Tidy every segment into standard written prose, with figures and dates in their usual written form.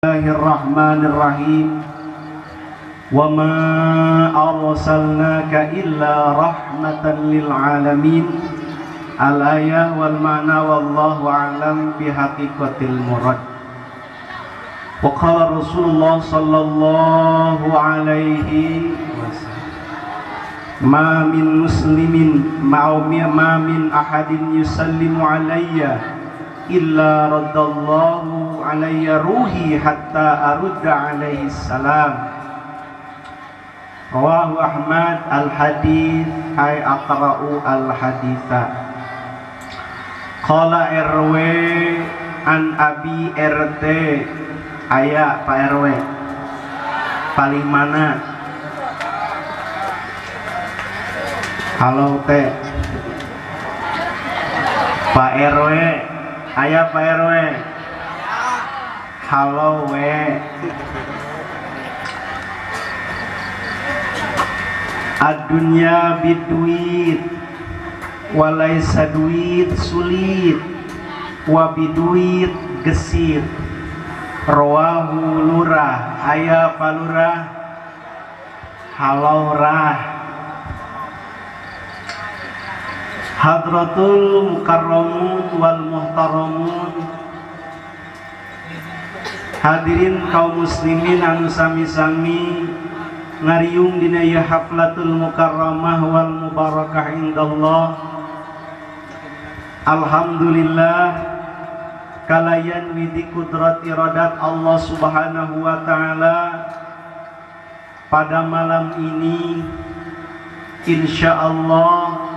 Bismillahirrahmanirrahim. Wa ma arsalnaka illa rahmatan lil alamin. Al-ayah wal ma'na wallahu a'lam bi haqiqatil murad. Wa qala Rasulullah sallallahu alaihi wasallam, ma min muslimin ma min ahadin yusallimu alayya illa raddallahu alayya ruhi hatta arudda alaihi salam. Rawahu Ahmad. Al-hadith ay aqra'u al-haditha. Qala RW an Abi RT. Aya Pak RW paling mana? Halo teh Pak RW, aya Pak RW? Halo we. Ad-dunya biduit walaisa duit sulit wa biduit gesit. Rawahu Lurah. Aya Pak Lurah? Halo rah. Hadratul mukarramun wal muhtaramun, hadirin kaum muslimin anu sami-sami ngariung dina ieu haflatul mukarramah wal mubarakah indallah. Alhamdulillah kalayan widi kudrat iradat Allah Subhanahu wa taala, pada malam ini insyaallah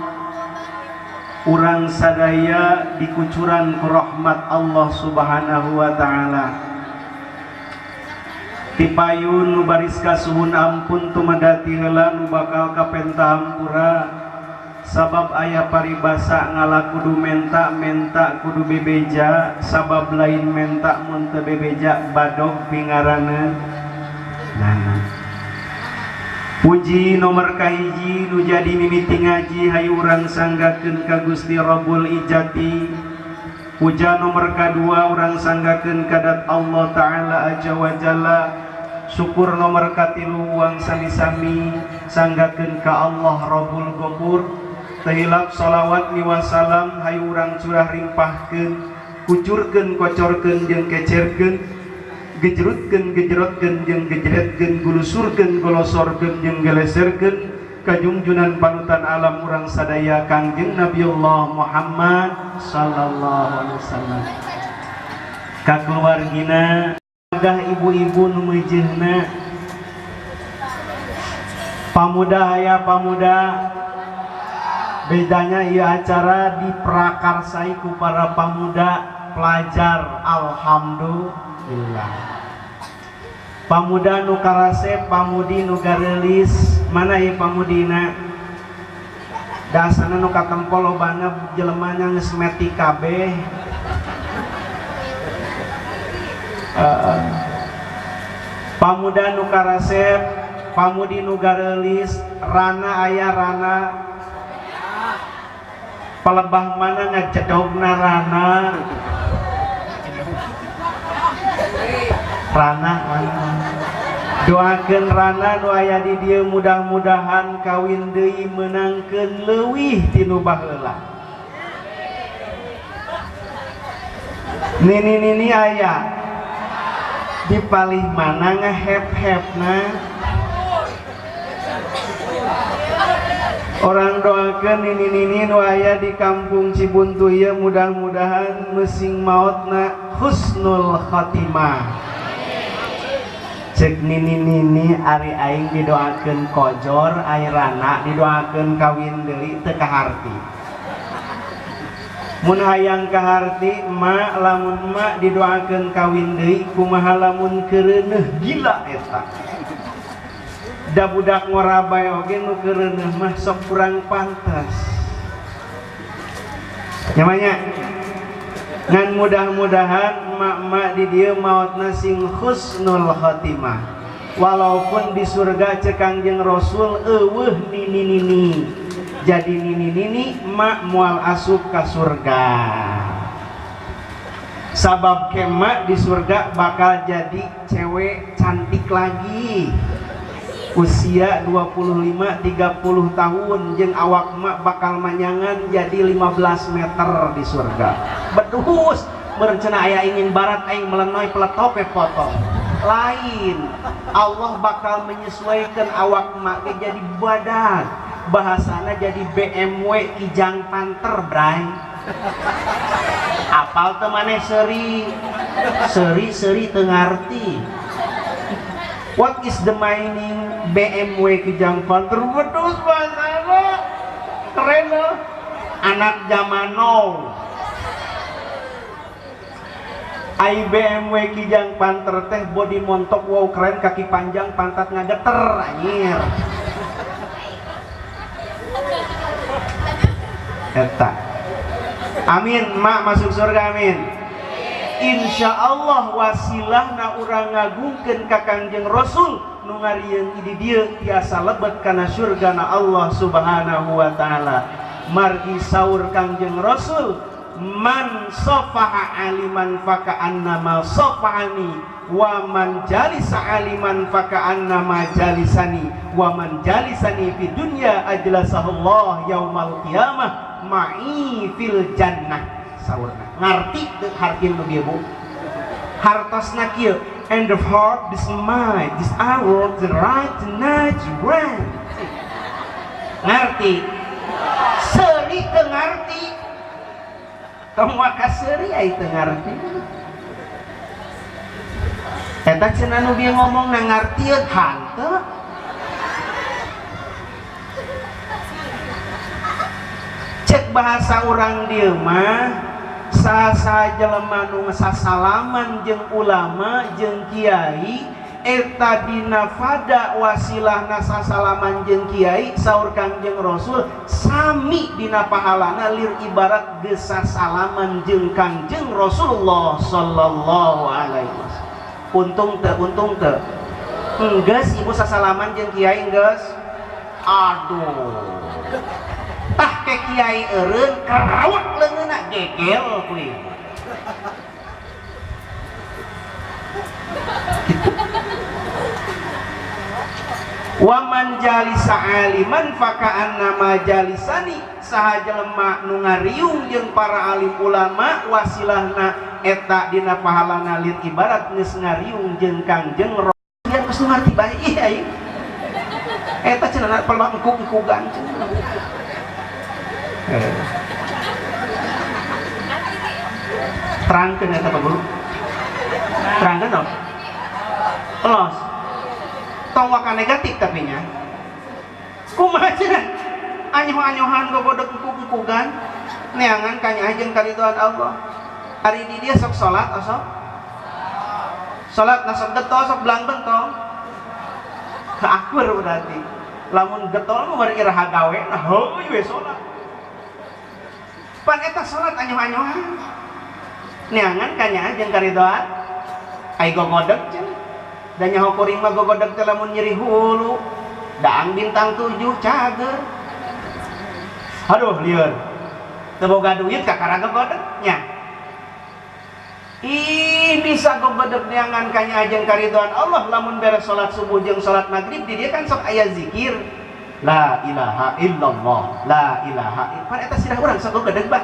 urang sadaya dikucuran ku rahmat Allah Subhanahu wa taala. Tipayun nu baris kasuhun ampun tumadati heula nu bakal kapenta hampura, sabab aya paribasa ngala kudu menta, menta kudu bebeja, sabab lain menta mun teu bebeja badog pingaraneun nana. Puji nomor kahiji nu jadi mimiti ngaji hayu urang sanggakeun ka Gusti Rabbul Ijati. Puja nomor kadua urang sanggakeun ka Allah Ta'ala aja wa jalla. Syukur nomor katilu urang sami-sami sanggakeun ka Allah Rabbul Ghafur. Teu hilap sholawat miwah salam hayu urang curah rimpahkeun, kucurkeun kocorkeun jeung kecerkeun, gejrutkeun gejrotkeun jeung gejretkeun, gulusurkeun golosorkeun jeung geleserkeun kajungjunan panutan alam urang sadaya Kangjeng Nabiullah Muhammad sallallahu alaihi wasallam. Ka keluargina dah ibu-ibu nu meujeuhna, pamuda aya pamuda. Bedanya ieu acara diprakarsai ku para pamuda pelajar. Alhamdulillah. Pamuda nu karasep, pamudi nu gareulis, mana ieu pamudina? Dasana nu katempo lobana jelemana geus meti kabeh. Pamuda nu karasep, pamudi nu gareulis, rana aya rana. Palebah mana ngajedogna rana? Rana mana? Doakeun rana nu aya di dieu mudah-mudahan kawin deui meunangkeun leuwih ti nu baheula. Nini-nini aya di palih mana ngahep-hepna? Orang doakeun nini-nini nu aya di kampung Cibuntu ieu mudah-mudahan mesing maotna husnul khotimah. Cek nini-nini ari aing didoakeun kojor, ari rana didoakeun kawin deui teu kaharti. Mun hayang kaharti emak, lamun emak didoakeun kawin deui kumaha lamun kereuneuh gila eta. Da budak ngora bae oge nu kereuneuh mah sok kurang pantas. Nyamanya ngan mudah-mudahan emak-emak di dieu maotna sing husnul khotimah. Walaupun di surga cek Kangjeng Rasul eueuh nini-nini. Jadi nini-nini emak moal asup ka surga. Sabab kema di surga bakal jadi cewek cantik lagi. Usia 25-30 tahun jeung awak mak bakal manyangan jadi 15 meter di surga. Bedus merencana aya ingin barat aing melenoy peletok we potong. Lain, Allah bakal menyesuaikan awak mak ge jadi badan. Bahasana jadi BMW Kijang Panter, bray. Apal teu maneh seuri? Seuri-seuri teu ngarti. What is the meaning BMW Kijang Panter? Bedus bahasana. Keren loh. Anak zaman now. Ai BMW Kijang Panter teh body montok wow keren, kaki panjang, pantat ngageter anjir. Eta. Amin, mak masuk surga amin. Insya Allah wasilahna urang ngagungkeun ka Kangjeng Rasul nu ngarieung di dieu tiasa lebet kana surgana Allah Subhanahu wa taala. Margi saur Kangjeng Rasul, man sofaha aliman faka'annama sofahani wa man jalisa aliman faka'annama jalisani wa man jalisani fi dunya ajlasahullah yaumal qiyamah ma'i fil jannah. Saurna ngarti teu hartin nu bieu Bu? Hartosna kieu, and the heart this mind this hour the right the night grand. Ngarti? Seuri teu ngarti. Tong waka seuri ai teu ngarti. Eta cenah nu bieu ngomong na ngartieun hanteu. Cek bahasa urang dieu mah saha jelema nu sasalaman jeung ulama jeung kiai eta dina fada wasilahna sasalaman jeung kiai saur Kangjeng Rasul sami dina pahalana lir ibarat geus sasalaman jeung Kangjeng Rasulullah sallallahu alaihi wasallam. Untung teu, untung teu. Enggeus ibu sasalaman jeung kiai enggeus. Aduh. Tah ke kiai eureun kerawak leungeunna gegel kuy. Wa man jalisa aliman faka'annama jalisani, saha jelema nu ngariung jeung para alim ulama wasilahna eta dina pahalana lir ibarat geus ngariung jeung Kangjeng Rasul. Geus ngarti bae ieu aing. Eta cenah pelak engkuk-engkugan cenah. Terangkeun eta Pak Guru. Terangkeun dong. Los. Tong waka negatif tapi nya. Kumaha cenah? Anyoh-anyohan gogodeg engkuk-engkugan neangan kanya jeung karidoan Allah. Ari di dia sok salat osok. Salat na sok getol sok belang bentong. Keakur berarti. Lamun getol mah bari iraha gawe nah heuy we salat. Pan eta salat anyoh-anyohan. Neangan kanya jeung karidoan. Ai gogodeg cenah. Da nyaho kuring mah gogodeg teh lamun nyeri hulu. Daang bintang 7 cager. Aduh lieur. Teu boga duit kakara gogodeg nya. Ih bisa gogodeg neangan kanya jeung karidoan Allah lamun beres salat subuh jeung salat maghrib di dia kan sok aya zikir. La ilaha illallah, la ilaha illallah. Pan eta sirah urang sok gogodeg bah.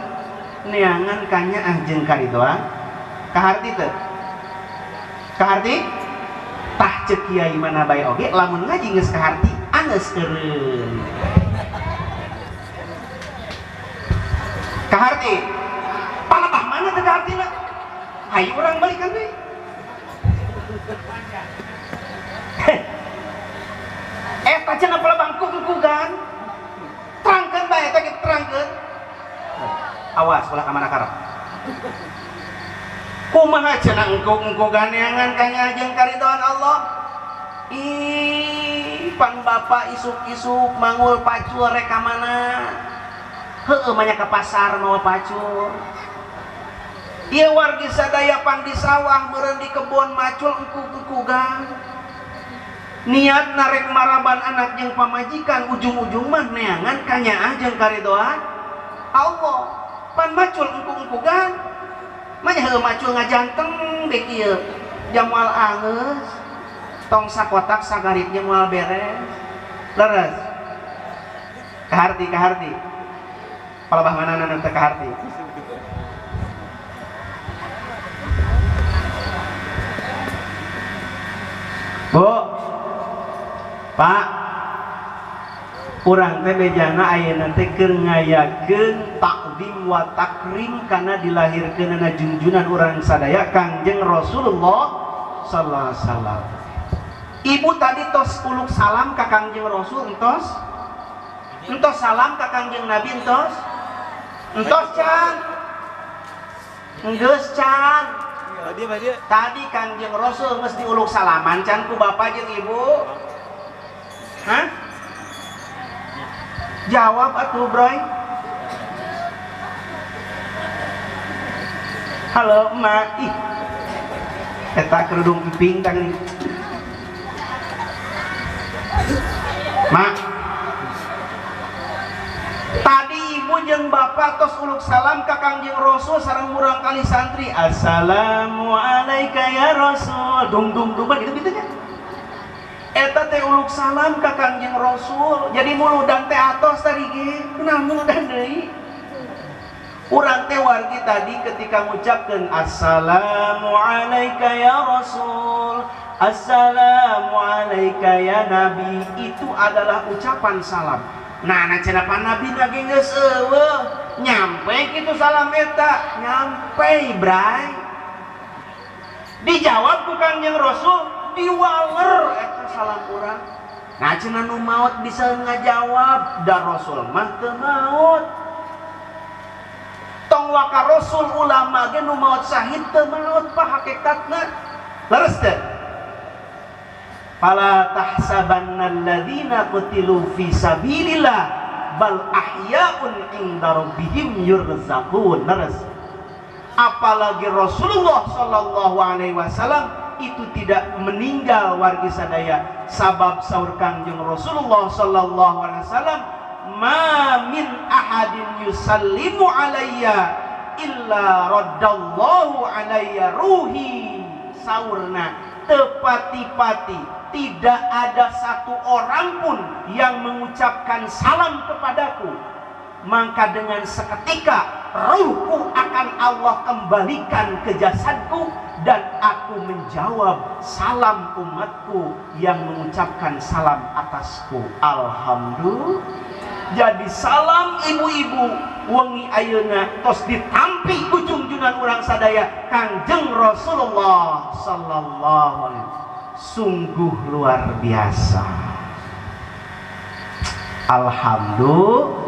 Neangan kanya jeung karidoan. Kaharti teu? Kaharti? Tah ceuk kiai mana bae oge lamun ngaji geus kaharti anggeus eureun. Kaharti? Palebah mana teu kahartina? Hayu urang balikan deui. Eta cenah palebah engkuk-engkugan. Terangkeun bae eta kitu terangkeun. Awas ulah ka mana karep. Kumaha cenah engkuk-engkugan neangan kanya jeung karidoan Allah. Ih, pan bapak isuk-isuk mangul pacul rek ka mana? Heueuh mah nya ka pasar mawa pacul. Ieu wargi sadaya pan di sawah meureun di kebon macul engkuk-engkugan. Niat narek maraban anak jeung pamajikan ujung-ujung mah neangan kanyaah jeung karidoan Allah. Pan macul engkuk-engkugan. Mah nya heueuh macul ngajanteng be kieu. Jamual angeus. Tong sakotak sagaritnya moal beres. Leres. Kaharti kaharti. Palebah manana teu kaharti. Bu, Pak, urang teh bejana ayeuna teh keur ngayakeun takzim wa takrim kana dilahirkeunana junjunan urang sadaya Kangjeng Rasulullah sallallahu alaihi wasallam. Ibu tadi tos uluk salam ka Kangjeng Rasul entos? Entos salam ka Kangjeng Nabi entos? Entos can? Enggeus can? Tadi Kangjeng Rasul geus diuluk salaman can ku bapak jeung ibu? Hah? Jawab atuh broy. Halo emak, ih. Eta kerudung piping tang nih. Mak. Tadi ibu jeung bapak tos uluk salam ka Kangjeng Rasul sareng murang kali santri. Assalamualaikum ya Rasul. Dung dung dung gitu gitu nya. Eta teh uluk salam ka Kangjeng Rasul. Jadi muludan teh atos tadi ge. Kunaon muludan deui? Urang teh wargi tadi ketika ngucapkeun assalamualaikum ya Rasul, assalamualaikum ya Nabi, itu adalah ucapan salam. Nah, nah cenah Nabi lagi geus eueuh, nyampe kitu salam eta, nyampe bray. Dijawab ku Kangjeng Rasul, diwaler eta salam urang. Nah cenah nu maot bisa ngajawab, da Rasul mah teu maot. Tong waka Rasul ulama ge nu maot syahid teu maot pak hakikatna. Leres teu? Fala tahsabanna alladzina qutilu fi sabilillah bal ahya'un 'inda rabbihim yurzaqun. Leres. Apalagi Rasulullah sallallahu alaihi wasallam itu tidak meninggal wargi sadaya, sabab saur Kangjeng Rasulullah sallallahu alaihi wasallam, ma min ahadin yusallimu alayya illa raddallahu alayya ruhi. Saurna tepati-pati tidak ada satu orang pun yang mengucapkan salam kepadaku, maka dengan seketika ruhku akan Allah kembalikan ke jasadku dan aku menjawab salam umatku yang mengucapkan salam atasku. Alhamdulillah. Jadi salam ibu-ibu wengi ayeuna tos ditampi ku junjunan urang sadaya Kangjeng Rasulullah sallallahu alaihi wasallam. Sungguh luar biasa. Alhamdulillah.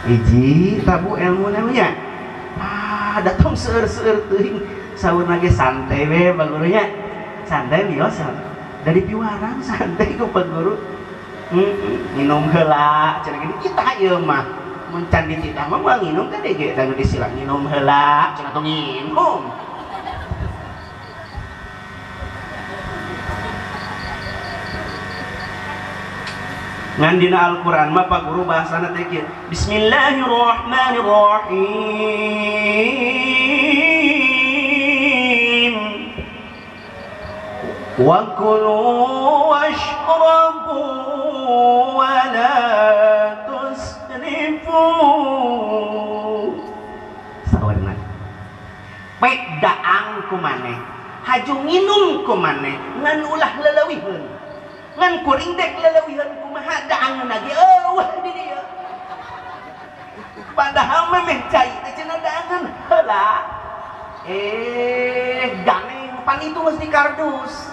Iji tabu ilmu namanya. Ah, datang seueur-seueur teuing saurna ge santai we bagurunya. Santai biasa. Dari piwarang santai ku Pak Guru. Minum heula cenah gini kita ieu mah mun can dititah mah moal nginum teh ge da nu disila nginum heula cenah tong nginum. Ngan dina Al-Qur'an mah Pak Guru bahasana teh kieu. Bismillahirrahmanirrahim. Wa kulu washrabu wa la tusrifu. Sawarna. Pek daang ku maneh, haju nginum ku maneh, ngan ulah leleuwiheun. Ngan kuring dek leleuwiheun kumaha daangeun lagi eueuh di dieu. Padahal memeh cai teh cenah daangeun heula. Ganeng pan itu geus di kardus.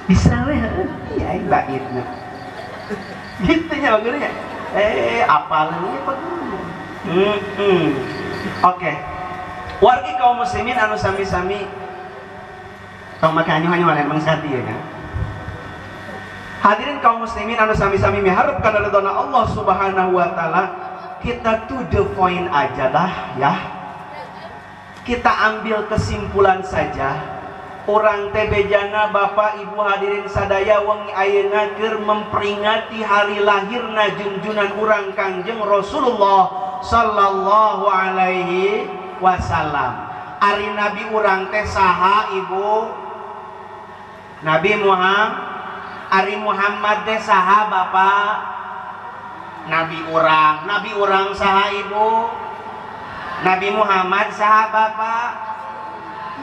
Bisa we heuh. Iya aing baitna. Gitu nya bageunya. Apaleun ieu Pak Guru. Oke. Wargi kaum muslimin anu sami-sami tong make anyu-anyuan emang sati ya kan. Hadirin kaum muslimin anu sami-sami miharep kana ridhona Allah Subhanahu wa taala, kita to the point aja dah ya. Kita ambil kesimpulan saja. Urang teh bejana bapak ibu hadirin sadaya wengi ayeuna keur memperingati hari lahirna junjunan urang Kangjeng Rasulullah sallallahu alaihi wasallam. Ari nabi urang teh saha ibu? Nabi Muhammad. Ari Muhammad teh saha bapak? Nabi urang. Nabi urang saha ibu? Nabi Muhammad saha bapak?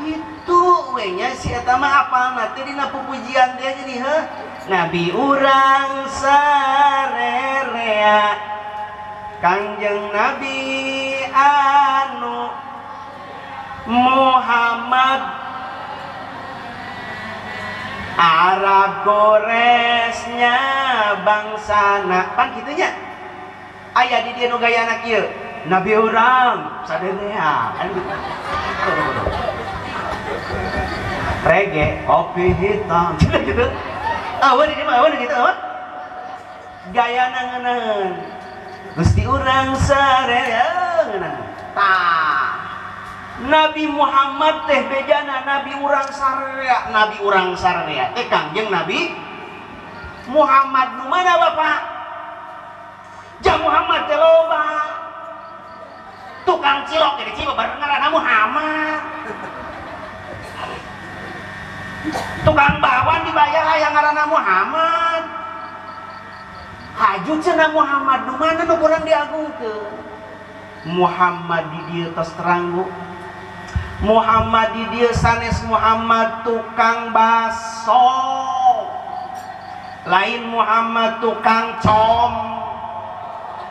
Itu we nya si eta mah apalna teh dina pupujian teh gini heuh. Nabi urang sarerea Kangjeng Nabi anu Muhammad Arab goresnya bangsana pan kitu nya aya di dieu nu gayana kieu Nabi urang sarerea kan gitu. Reggae kopi hitam gitu. Awan ini mah awan gitu awan gayana ngeunaheun Gusti urang sarerea ngeunaheun. Tah Nabi Muhammad teh bejana Nabi urang sarerea. Nabi urang sarerea teh Kangjeng Nabi Muhammad nu mana bapak? Jang Muhammad teh loba tukang cilok jadi cilok bareng ngaranna Muhammad. Tukang bawan dibayar aya ngaranna Muhammad. Haju cenah Muhammad nu mana nu kurang diagungkeun? Muhammad di dieu tos terang Bu. Muhammad di dieu sanes Muhammad tukang baso. Lain Muhammad tukang com.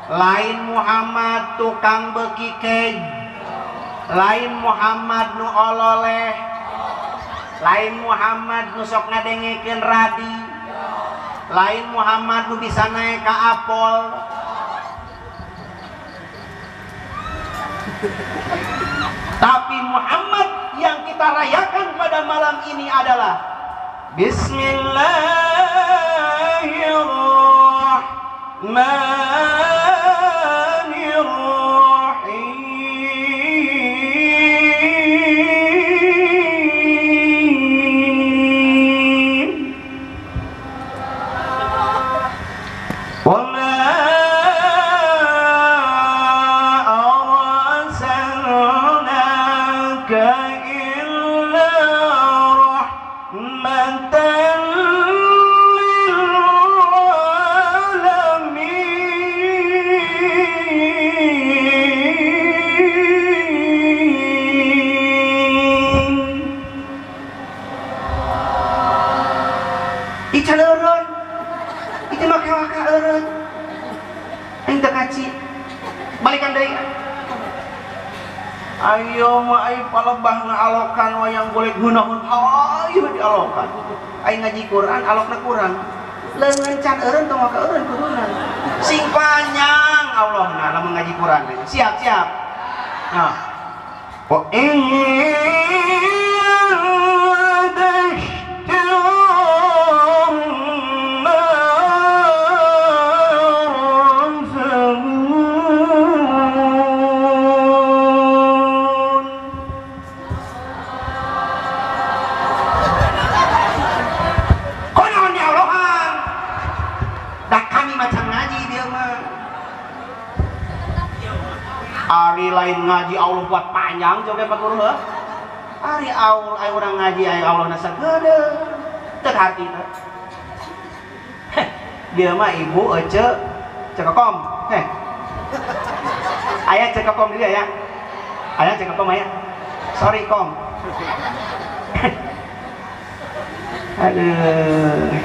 Lain Muhammad tukang beuki kej. Lain Muhammad nu ololeh. Lain Muhammad nu sok ngadengekeun radi. Lain Muhammad nu bisa naik ka apol. Tapi Muhammad yang kita rayakan pada malam ini adalah Bismillahirrahmanirrahim. Wa ma arsalnaka illa rahmatan lil alamin. Ican eureun. Itu mah kawaka eureun. Aing teu kaci. Balikan deui. Ayo mah aing palebah ngaalokan wayang golek geunahun hayu dialokan. Aing ngaji Quran alokna kurang. Leungeun can eureun tong waka eureun kuduna. Sing panjang Allahna lamun ngaji Quran teh. Siap siap. Nah. Wa in Ari lain ngaji Allah buat panjang joge Pak Guru heuh. Ari Allah aya urang ngaji aya Allah na sageudeuh. Teu harti teh. Heh, dia mah ibu ece cekokom. Heh. Aya cekokom dia ya. Aya cekokom aya. Sorry kom. Aduh.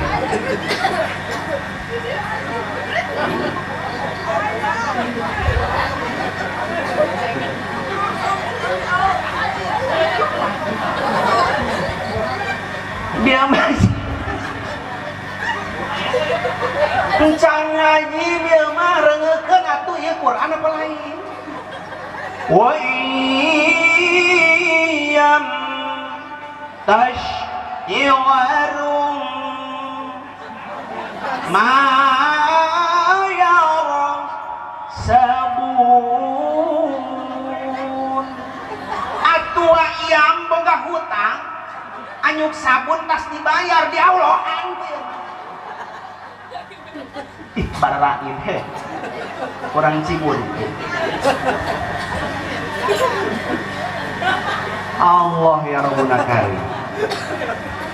Dia masih encan ngaji dia mah rengekeun atuh ieu Quran apa lain. Wa iyyam tash'irum ma yarasabun. Atuh iam boga hutang anyuk sabun tas dibayar di Allahan. Ih, bararain heh. Orang Cibun. Allah ya Rabbuna karim.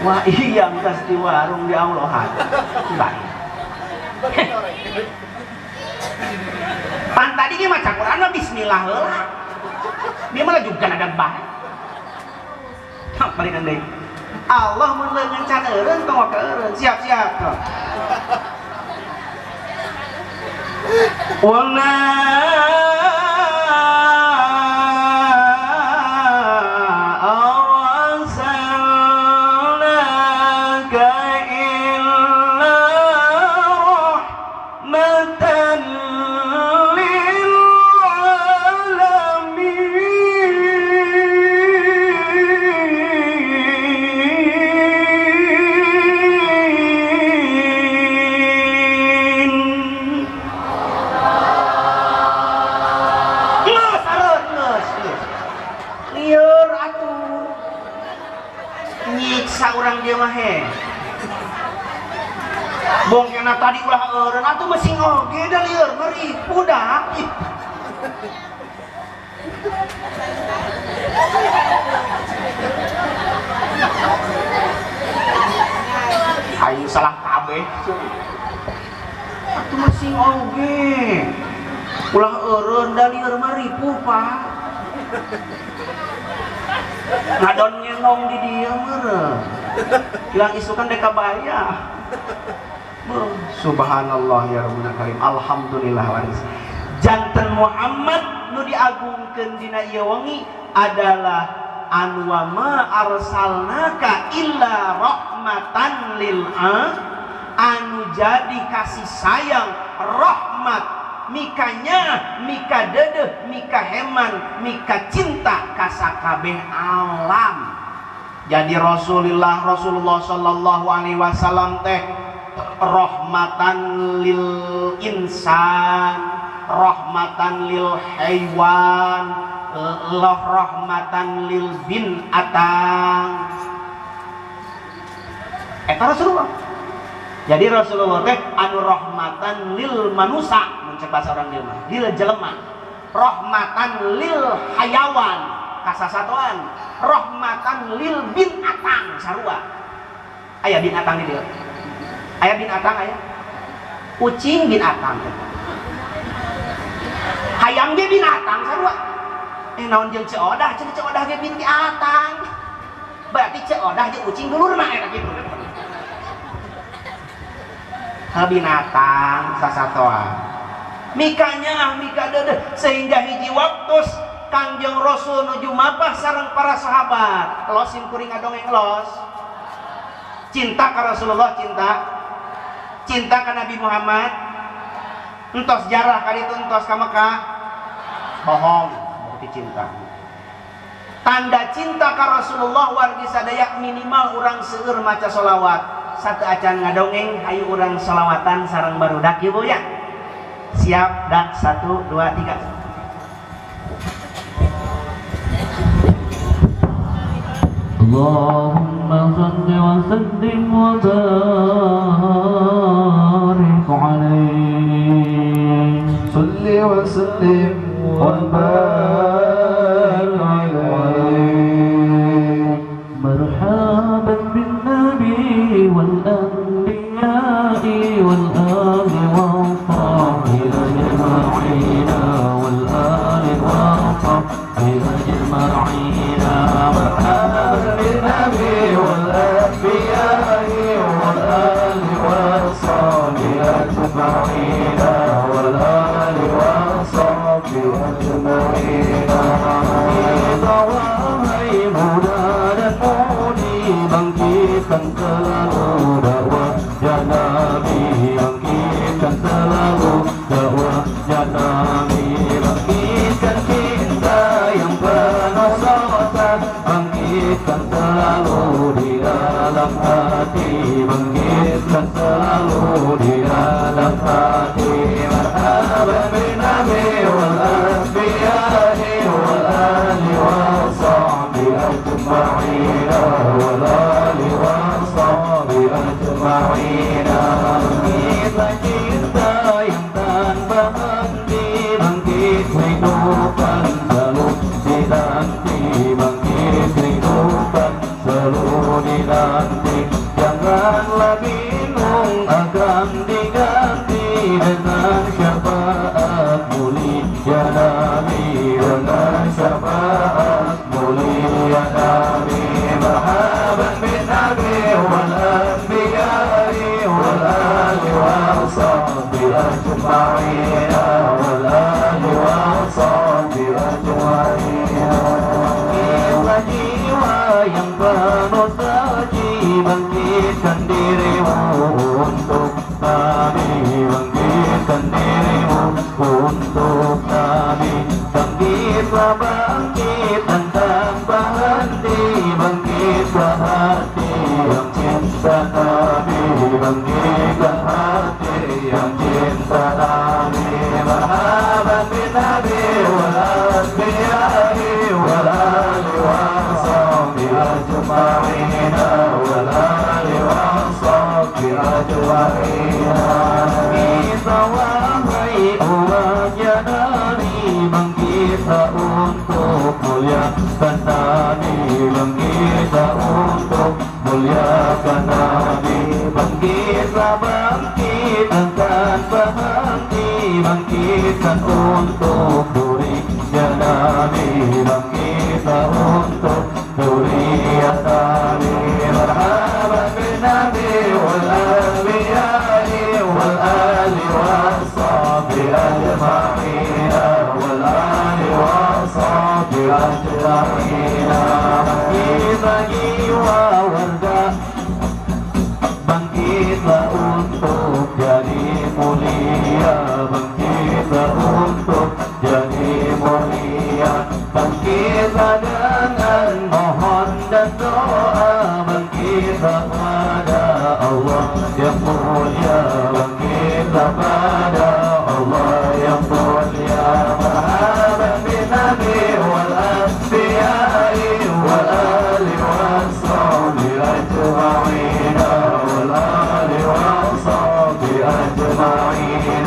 Wah iya entas di warung di Allahan. Baik. Pan tadi ge maca Quran mah bismillah heula. Dia malah juga ada bae. Balikan deui. Allah mun leungeun can eureun tong ka eureun. Siap-siap tuh. Wa ma arsalnaka illa rahmatan lil alamin. Lieur atuh nyiksa urang dia mah he. Bongkena tadi ulah eureun atuh mesing oge da lieur meripu dah. Ayo salah kabeh atuh mesing oge ulah eureun da lieur meripu Pak. Ngadon nyenong di dia meureun. Hilang isukan dek kabaya. Subhanallah ya Rabbuna karim. Alhamdulillah waris. Janten Muhammad nu diagungkeun dina ieu wengi adalah anu wa ma arsalnaka illa rahmatan lil anu jadi kasih sayang rahmat mikanya mika dedeh mika heman mika cinta kasakabeh alam. Jadi Rasulullah sallallahu alaihi wasallam teh rahmatan lil insan, rahmatan lil haiwan, rahmatan lil binatang. Eta Rasulullah. Jadi Rasulullah teh anu rahmatan lil manusa, mun cek bahasa orang dieu mah, lil jelema. Rahmatan lil hayawan, kasasatoan. Rahmatan lil binatang sarua. Aya binatang di dieu. Aya binatang aya. Kucing binatang. Hayam ge binatang sarua. Naon jeung Ceu Odah, cenah Ceu Odah ge binatang. Berarti Ceu Odah jeung ucing dulurna eta kitu. Binatang sasatoan. Mikanya mika dedeh sehingga hiji waktu Kangjeng Rasul nuju mapah sareng para sahabat. Los sim kuring ngadongeng los. Cinta ka Rasulullah, cinta. Cinta ka Nabi Muhammad. Entos jarah kali itu entos ka Mekah. Bohong, berarti cinta. Tanda cinta ka Rasulullah wargi sadaya minimal urang seueur maca sholawat. Satu acan ngadongeng hayu urang sholawatan sareng barudak ieu ya. Siap dak 1 2 3. Allahumma shalli wa sallim wa barik alaihi. Shalli wa sallim wa barik alaihi. Marhaban bin nabi wal anbiya'i wal ali wa sahbihi ajma'in wal ali wa sahbihi ajma'in. Marhaban bin nabi wal anbiya'i wal ali wa sahbihi ajma'in wal ali wa sahbihi ajma'in. Wahai muda dan mudi, bangkitkan selalu dakwah ya Nabi, bangkitkan selalu dakwah ya Nabi, bangkitkan cinta yang penuh rasa, bangkitkan selalu di dalam hati, bangkitkan selalu di dalam hati. Marhaban bin nabi wal anbiya'i wal ali wa sahbihi ajma'in wal ali wa sahbihi ajma'in. Kita cinta yang tanpa yang penuh saji. Bangkitkan dirimu untuk Nabi, bangkitkan dirimu untuk Nabi. Bangkitlah bangkit dan tanpa henti, bangkitlah hati yang cinta Nabi, bangkitlah hati yang cinta Nabi. Marhaban bin Nabi wal anbiya'i wal ali wa sahbi ajma'in, wal ali wa sahbi ajma'in. Kita wahai umatnya Nabi, bangkitlah untuk muliakan Nabi, bangkitlah untuk muliakan Nabi. Bangkitlah bangkit dan tanpa henti, bangkitkan untuk dzurriyah Nabi, bangkitlah untuk dzurriyah Nabi. Marhaban bin Nabi wal anbiya'i wal ali wa sahbi ajma'in, wal ali wa sahbi ajma'in. Bangkitlah jiwa warga, bangkitlah untuk jadi mulia, bangkitlah untuk jadi mulia. Bangkitlah dengan mohon dan doa, bangkitlah pada Allah yang mulia, bangkitlah pada Allah yang mulia. Marhaban bin Nabi wal anbiya'i wal ali wa sahbi ajma'in, wal ali wa sahbi ajma'in.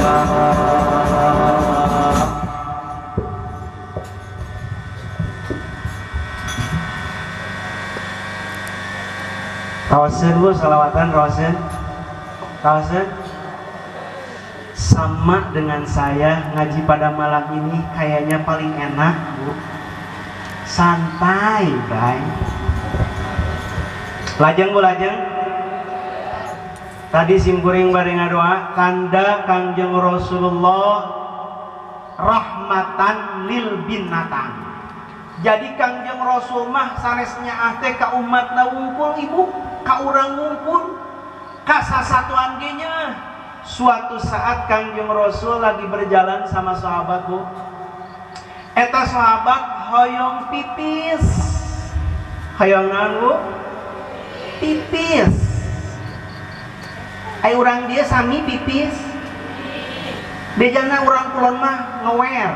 Rawaseun Bu, salawatan rawaseun. Rawaseun. Sama dengan saya ngaji pada malam ini kayaknya paling enak, Bu. Santai, Bray. Lajeng Bu, lajeng. Tadi simkuring bade ngadoa tanda Kangjeng Rasulullah rahmatan lil binatang. Jadi Kangjeng Rasul mah sanesnya ah teh ka umatna wungkul ibu, ka urang wungkul, ka sasatuan ge nya. Suatu saat Kangjeng Rasul lagi berjalan sama sahabat, Bu. Eta sahabat hoyong pipis. Hoyong naon, Bu? Pipis. Ai urang dia sami pipis. Bejana urang kulon mah ngewer.